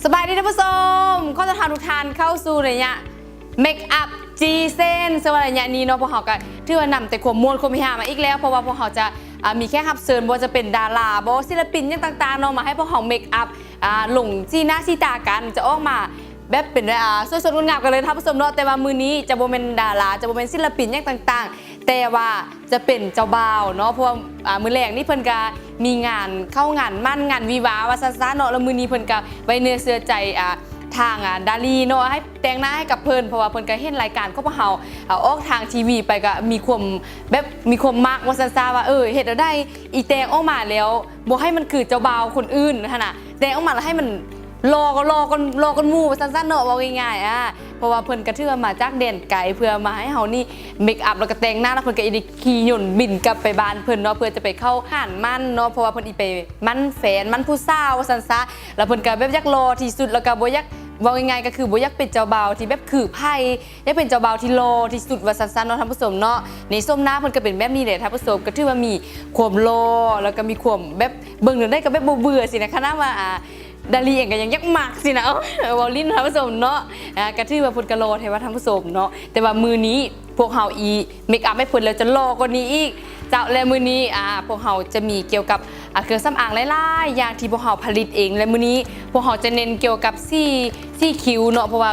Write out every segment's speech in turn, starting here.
ສະບາຍດີທ່ານຜູ້ຊົມ ຂໍຕ້ອນຮັບທຸກທ່ານເຂົ້າສູ່ໄລຍະ Make Up ຈີເຊັນ ເຊິ່ງວ່າໄລຍະນີ້ເນາະ ພວກເຮົາກໍຖືວ່ານຳແຕ່ຄວາມມ່ວນຄວາມເຮຮາມາອີກແລ້ວ ເພາະວ່າພວກເຮົາຈະ ອ່າ ມີແຂກຮັບເຊີນ ບໍ່ວ່າຈະເປັນດາລາບໍ ສິລະປິນຫຍັງຕ່າງໆເນາະ ມາໃຫ້ພວກເຮົາ Make Up ອ່າ ລົງສີໜ້າສີຕາກັນ ຈະອອກມາແບບເປັນ ອ່າ ສວຍສົດງົດງາມກັນເລີຍທ່ານຜູ້ຊົມເນາະ. ແຕ່ວ່າມື້ນີ້ຈະບໍ່ແມ່ນດາລາ ຈະບໍ່ແມ່ນສິລະປິນຫຍັງຕ່າງໆ ແຕ່ວ່າຈະເປັນເຈົ້າບ່າວເນາະ ເພາະວ່າ ອ່າ ມື້ແລງນີ້ເພິ່ນກະມີງານເຂົ້າງານໝັ້ນງານວິວາວ່າຊັ້ນຊະເນາະ ແລ້ວມື້ນີ້ເພິ່ນກະໄວ້ເນື້ອເຊື່ອໃຈ ອ່າ ທາງ ອ່າ ດາລີເນາະ ໃຫ້ແຕ່ງໜ້າໃຫ້ກັບເພິ່ນ ເພາະວ່າເພິ່ນກະເຫັນລາຍການຂອງພວກເຮົາ ອ່າ ອອກທາງທີວີໄປ ກະມີຄວາມແບບ ມີຄວາມມັກວ່າຊັ້ນຊະ ວ່າ ເອີ ເຮັດແນວໃດອີແຕ່ງອອກມາແລ້ວ ບໍ່ໃຫ້ມັນຄືເຈົ້າບ່າວຄົນອື່ນຫັ້ນນະ ແຕ່ງອອກມາແລ້ວໃຫ້ມັນ ຫຼໍ່ກໍຫຼໍ່ກ່ອນ ຫຼໍ່ກ່ອນໝູ່ວ່າຊັ້ນຊະເນາະ ເວົ້າງ່າຍໆ ອາ ເພາະວ່າເພິ່ນກໍຖືວ່າມາຈາກແດນໄກ ເພື່ອມາໃຫ້ເຮົານີ້ Make Up ແລ້ວກໍແຕ່ງໜ້າ ແລ້ວເພິ່ນກໍອີໄດ້ຂີ່ຍົນບິນກັບໄປບ້ານເພິ່ນເນາະ ເພື່ອຈະໄປເຂົ້າງານໝັ້ນເນາະ ເພາະວ່າເພິ່ນອີໄປໝັ້ນແຟນ ໝັ້ນຜູ້ສາວວ່າຊັ້ນຊະ ແລ້ວເພິ່ນກໍແບບຢາກຫຼໍ່ທີ່ສຸດ ແລ້ວກໍບໍ່ຢາກ ເວົ້າງ່າຍໆ ກໍຄືບໍ່ຢາກເປັນເຈົ້າບ່າວທີ່ແບບຄືໃຜ ຢາກເປັນເຈົ້າບ່າວທີ່ຫຼໍ່ທີ່ສຸດວ່າຊັ້ນຊະເນາະທ່ານຜູ້ຊົມເນາະ. ນີ້ ໂສມໜ້າເພິ່ນກໍເປັນແບບນີ້ແຫຼະທ່ານຜູ້ຊົມ ກໍຖືວ່າມີຄວາມຫຼໍ່ ແລ້ວກໍມີຄວາມແບບ ເບິ່ງແນວໃດກໍແບບບໍ່ເບື່ອຊີ້ນະ ຂະໜາດວ່າ ອ່າ ດາລີເອງກໍຍັງຢາກມັກຊີ້ນະ ເວົ້າຫຼິ້ນທ່ານຜູ້ຊົມເນາະ ອ່າ ກໍຖືວ່າເພິ່ນກໍຫຼໍ່ແທ້ວ່າທ່ານຜູ້ຊົມເນາະ. ແຕ່ວ່າມື້ນີ້ພວກເຮົາອີ Make Up ໃຫ້ເພິ່ນແລ້ວຈະຫຼໍ່ກວ່ານີ້ອີກ ເຈົ້າ ແລະ ມື້ນີ້ ອ່າ ພວກເຮົາຈະມີກ່ຽວກັບ ອ່າ ເຄື່ອງສຳອາງຫຼາຍໆຢ່າງທີ່ພວກເຮົາຜະລິດເອງ ແລະ ມື້ນີ້ພວກເຮົາຈະເນັ້ນກ່ຽວກັບສີ ສີຄິ້ວເນາະ ເພາະວ່າ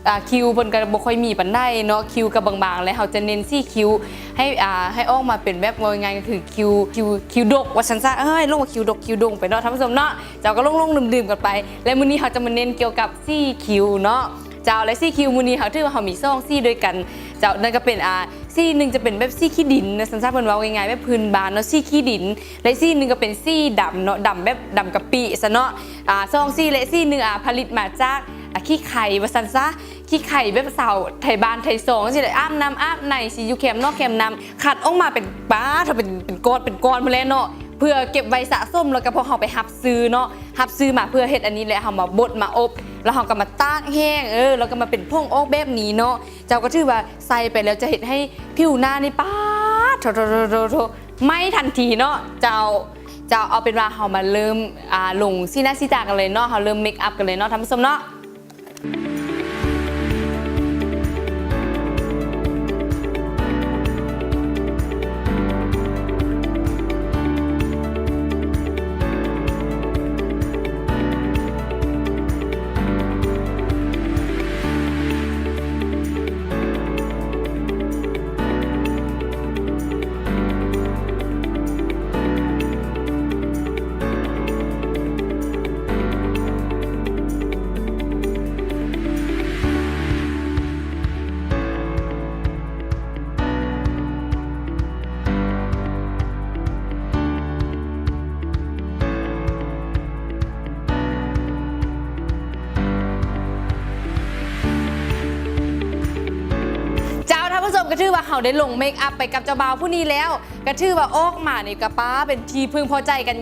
ອ່າ ຄິ້ວເພິ່ນກໍບໍ່ຄ່ອຍມີປານໃດເນາະ ຄິ້ວກໍບາງໆ ແລະ ເຮົາຈະເນັ້ນສີຄິ້ວໃຫ້ ອ່າ ໃຫ້ອອກມາເປັນແບບ ເວົ້າງ່າຍໆ ກໍຄືຄິ້ວ ຄິ້ວ ຄິ້ວດົກວ່າຊັ້ນຊະ ເອີຍ ລົງວ່າຄິ້ວດົກຄິ້ວດົງໄປເນາະທ່ານຜູ້ຊົມເນາະ ເຈົ້າ ກໍຫຼົງໆ ດື່ມໆ ກັນໄປ. ແລະ ມື້ນີ້ເຮົາຈະມາເນັ້ນກ່ຽວກັບສີຄິ້ວເນາະ ເຈົ້າ ແລະ ສີຄິ້ວມື້ນີ້ເຮົາຖືວ່າເຮົາມີສອງສີດ້ວຍກັນ ເຈົ້າ ນັ້ນກໍເປັນ ອ່າ ສີໜຶ່ງຈະເປັນແບບສີຂີ້ດິນວ່າຊັ້ນຊະ ເພິ່ນເວົ້າງ່າຍໆ ແບບພື້ນບ້ານເນາະ ສີຂີ້ດິນ ແລະ ສີໜຶ່ງກໍເປັນສີດຳເນາະ ດຳແບບດຳກະປິຊະເນາະ ອ່າ ສອງສີ ແລະ ສີໜຶ່ງ ອ່າ ຜະລິດມາຈາກ ອ່າ ຂີ້ໄຄວ່າຊັ້ນຊະ ຂີ້ໄຄແບບສາວໄທບ້ານໄທຊ່ອງຈັ່ງຊີ້ແຫຼະ ອາບນ້ຳອາບໃນ ຊິຢູ່ແຄມນອກແຄມນ້ຳ ຄັດອອກມາເປັນ ປາດ ເປັນ ເປັນກ້ອນເປັນກ້ອນພຸ້ນແຫຼະເນາະ ເພື່ອເກັບໄວ້ສະສົມ ແລ້ວກໍພວກເຮົາໄປຮັບຊື້ເນາະ ຮັບຊື້ມາເພື່ອເຮັດອັນນີ້ແຫຼະ ເຮົາມາບົດມາອົບ ແລ້ວເຮົາກໍມາຕາກແຫ້ງ ເອີ ແລ້ວກໍມາເປັນຜົງອອກແບບນີ້ເນາະ ເຈົ້າ ກໍຖືວ່າໃສ່ໄປແລ້ວຈະເຮັດໃຫ້ຜິວໜ້ານີ້ ປາດໂທ້ໆໆໆ ໄໝ້ທັນທີເນາະ ເຈົ້າ ເຈົ້າ ເອົາເປັນວ່າເຮົາມາເລີ່ມ ອ່າ ລົງສີໜ້າສີຕາກັນເລີຍເນາະ ເຮົາເລີ່ມ Make Up ກັນເລີຍເນາະທ່ານຜູ້ຊົມເນາະ. ເຈົ້າ ທ່ານຜູ້ຊົມ ກໍຖືວ່າເຮົາໄດ້ລົງ Make Up ໄປກັບເຈົ້າບ່າວຜູ້ນີ້ແລ້ວ ກໍຖືວ່າອອກມານີ້ກໍ ປາ ເປັນທີ່ເພິ່ງພໍໃຈກັນ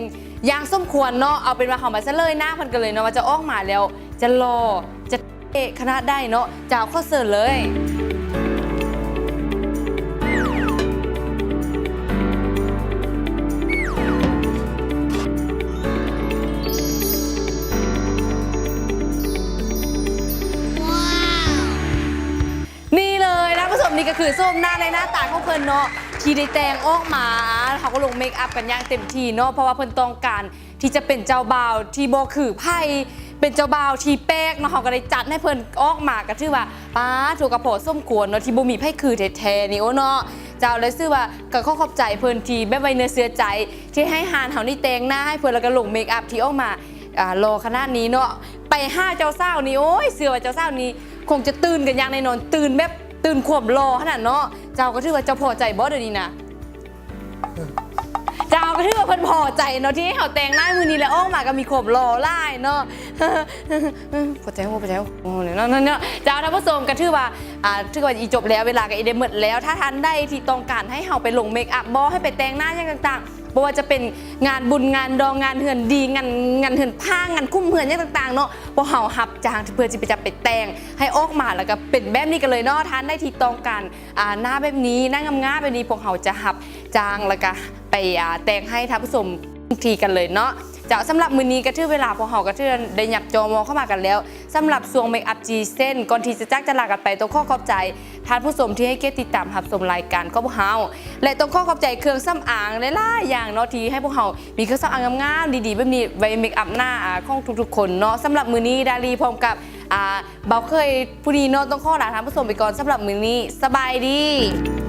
ຢ່າງສົມຄວນເນາະ ເອົາເປັນວ່າເຮົາມາສະເຫຼີຍໜ້າເພິ່ນກັນເລີຍເນາະ ວ່າຈະອອກມາແລ້ວຈະຫຼໍ່ ຈະ ເອະ ຂະໜາດໃດເນາະ ເຈົ້າ ຂໍເຊີນເລີຍ. ນີ້ເລີຍທ່ານຜູ້ຊົມ ນີ້ກໍຄືໂສມໜ້າ ແລະ ໜ້າຕາຂອງເພິ່ນເນາະ ທີ່ໄດ້ແຕ່ງອອກມາ ເຮົາກໍລົງ Make Up ກັນຢ່າງເຕັມທີ່ເນາະ ເພາະວ່າເພິ່ນຕ້ອງການ ທີ່ຈະເປັນເຈົ້າບ່າວທີ່ບໍ່ຄືໃຜ ເປັນເຈົ້າບ່າວທີ່ແປກເນາະ ເຮົາກໍໄດ້ຈັດໃຫ້ເພິ່ນອອກມາ ກໍຖືວ່າ ປາໂທ້ ກໍພໍສົມຄວນເນາະ ທີ່ບໍ່ມີໃຜຄືແທ້ໆ ນີ້ ໂອ້ເນາະ ເຈົ້າ ແລະ ຊື່ວ່າກໍຂໍຂອບໃຈເພິ່ນທີ່ແບບໄວ້ເນື້ອເຊື່ອໃຈ ທີ່ໃຫ້ຮ້ານເຮົານີ້ແຕ່ງໜ້າໃຫ້ເພິ່ນ ແລ້ວກໍລົງ Make Up ທີ່ອອກມາ ອ່າ ຫຼໍ່ຂະໜາດນີ້ເນາະ ໄປຫາເຈົ້າສາວນີ້ ໂອ້ຍ ເຊື່ອວ່າເຈົ້າສາວນີ້ຄົງຈະຕື່ນກັນຢ່າງແນ່ນອນ ຕື່ນແບບ ຕື່ນຄວາມຫຼໍ່ຂະໜາດເນາະ ເຈົ້າ ກໍຖືວ່າເຈົ້າພໍໃຈບໍ່ດຽວນີ້ນະ? ເຈົ້າ ກໍຖືວ່າເພິ່ນພໍໃຈເນາະ ທີ່ໃຫ້ເຮົາແຕ່ງໜ້າມື້ນີ້ ແລະ ອອກມາກໍມີຄວາມຫຼໍ່ຫຼາຍເນາະ ພໍໃຈບໍ່ ພໍໃຈບໍ່ ເນາະ ເນາະ ເນາະ ເຈົ້າ ທ່ານຜູ້ຊົມ ກໍຖືວ່າ ອ່າ ຖືວ່າອີຈົບແລ້ວ ເວລາກໍອີໄດ້ໝົດແລ້ວ ຖ້າທ່ານໃດທີ່ຕ້ອງການໃຫ້ເຮົາໄປລົງ Make Up ບໍ່ ໃຫ້ໄປແຕ່ງໜ້າຫຍັງຕ່າງໆ ບໍ່ວ່າຈະເປັນງານບຸນ ງານດອງ ງານເຮືອນດີ ງານ ງານເຮືອນພ້າງ ງານຄຸ້ມເຮືອນຫຍັງຕ່າງໆເນາະ ພວກເຮົາຮັບຈ້າງເພື່ອທີ່ຈະໄປແຕ່ງໃຫ້ອອກມາ ແລ້ວກໍເປັນແບບນີ້ກັນເລີຍເນາະ ທ່ານໃດທີ່ຕ້ອງການ ອ່າ ໜ້າແບບນີ້ ໜ້າງາມໆແບບນີ້ ພວກເຮົາຈະຮັບຈ້າງ ແລ້ວກະໄປ ອ່າ ແຕ່ງໃຫ້ທ່ານຜູ້ຊົມທີ່ກັນເລີຍເນາະ ເຈົ້າ ສຳລັບມື້ນີ້ກໍຖືເວລາພວກເຮົາກໍຖືໄດ້ຫຍັບຈໍ່ມອງເຂົ້າມາກັນແລ້ວ ສຳລັບຊ່ວງເມກອັບຈີເຊັນ. ກ່ອນທີ່ຈະຈາກຈະລາກັນໄປ ຕ້ອງຂໍຂອບໃຈທ່ານຜູ້ຊົມທີ່ໃຫ້ກຽດຕິດຕາມຮັບຊົມລາຍການຂອງພວກເຮົາ ແລະ ຕ້ອງຂໍຂອບໃຈເຄື່ອງສຳອາງຫຼາຍໆຢ່າງເນາະ ທີ່ໃຫ້ພວກເຮົາມີເຄື່ອງສຳອາງງາມໆ ດີໆ ແບບນີ້ໄວ້ເມກອັບໜ້າ ອາ ຂອງທຸກໆຄົນເນາະ. ສຳລັບມື້ນີ້ ດາລີ ພ້ອມກັບ ອາ ບ່າວເຂີຍຜູ້ນີ້ເນາະ ຕ້ອງຂໍລາທ່ານຜູ້ຊົມໄປກ່ອນ. ສຳລັບມື້ນີ້ ສະບາຍດີ.